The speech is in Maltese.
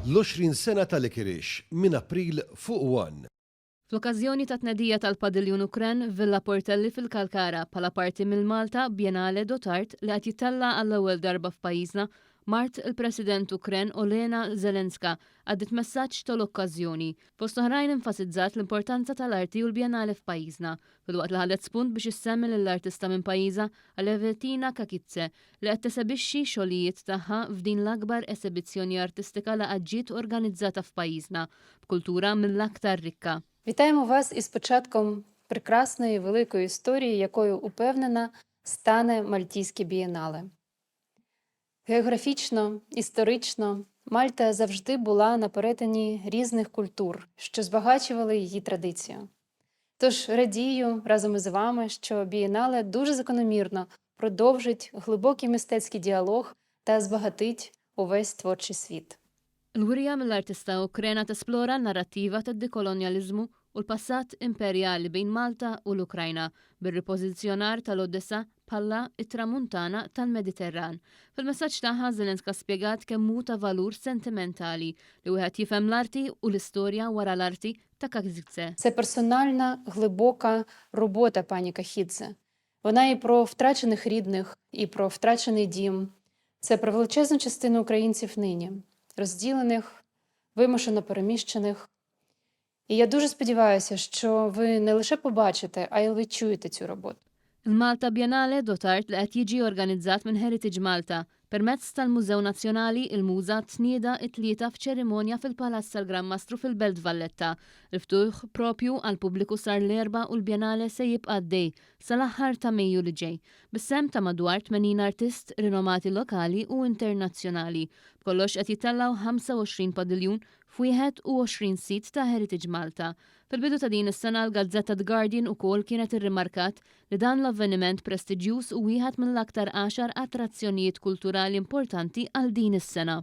L-20 sena ta' Licorice minn April fuq One. Fl-okkażjoni tat-tnedija tal-Padiljun Ukren f'Villa Portelli fil-Kalkara bħala parti mill-Malta Biennale dot Art li qed jittella' għall-ewwel darba f'pajjiżna, mart il-President Ukren Olena Zelenska għaddiet messaġġ tal-okkażjoni. Fost oħrajn enfasizzat l-importanza tal-arti u l-Biennale f'pajjiżna, filwaqt li ħadet spunt biex issemmi lill-artista minn pajjiżha Alevetina Kakidze li qed tesebixxi xogħlijiet tagħha f'din l-akbar esebizzjoni artistika li qatt ġiet organizzata f'pajjiżna, b'kultura mill-aktar rikka. Вітаємо вас із початком прекрасної великої історії, якою, упевнена, стане Мальтійське бієнале. Географічно, історично Мальта завжди була на перетині різних культур, що збагачували її традицію. Тож радію разом із вами, що бієнале дуже закономірно продовжить глибокий мистецький діалог та збагатить увесь творчий світ. Il-wirja mill-artista Ukrena tesplora n-narrattiva tad-dekolonjaliżmu u l-passat imperjali bejn Malta u l-Ukrajna, bir-ripożizzjonar tal-Odessa bħala t-Tramuntana tal-Mediterran. Fil-messaġġ tagħha Zelenska spjegat kemm hu ta' valur sentimentali li wieħed jifhem l-arti u l-istorja wara l-arti ta' Kakidze. Це персональна глибока робота пані Кахідзе. Вона і про втрачених рідних, і про втрачений дім. Це про величезну частину українців нині, розділених, вимушено переміщених. І я дуже сподіваюся, що ви не лише побачите, а й відчуєте цю роботу. Il-Malta Biennale dot Art li qed jiġi organizzat minn Heritage Malta permezz tal-Mużew Nazzjonali il-Muża tnieda t-Tlieta f'ċerimonja fil-Palazz tal-Gran Mastru fil-Belt Valletta. Il-ftuħ propju għall-pubbliku sar l-Erbgħa u l-Biennale se jibqa' għaddej sal-aħħar ta' Mejju li ġej, bis-sehem ta' madwar 80 artist rinomati lokali u internazzjonali. B'kollox qed jittellgħu 25 padiljun f'21 sit ta' Heritage Malta. Fil-bidu ta' din is-sena l-gazzetta The Guardian ukoll kienet irrimarkat li dan l-avveniment prestiġjuż hu wieħed mill-aktar għaxar attrazzjonijiet kulturali importanti għal din is-sena.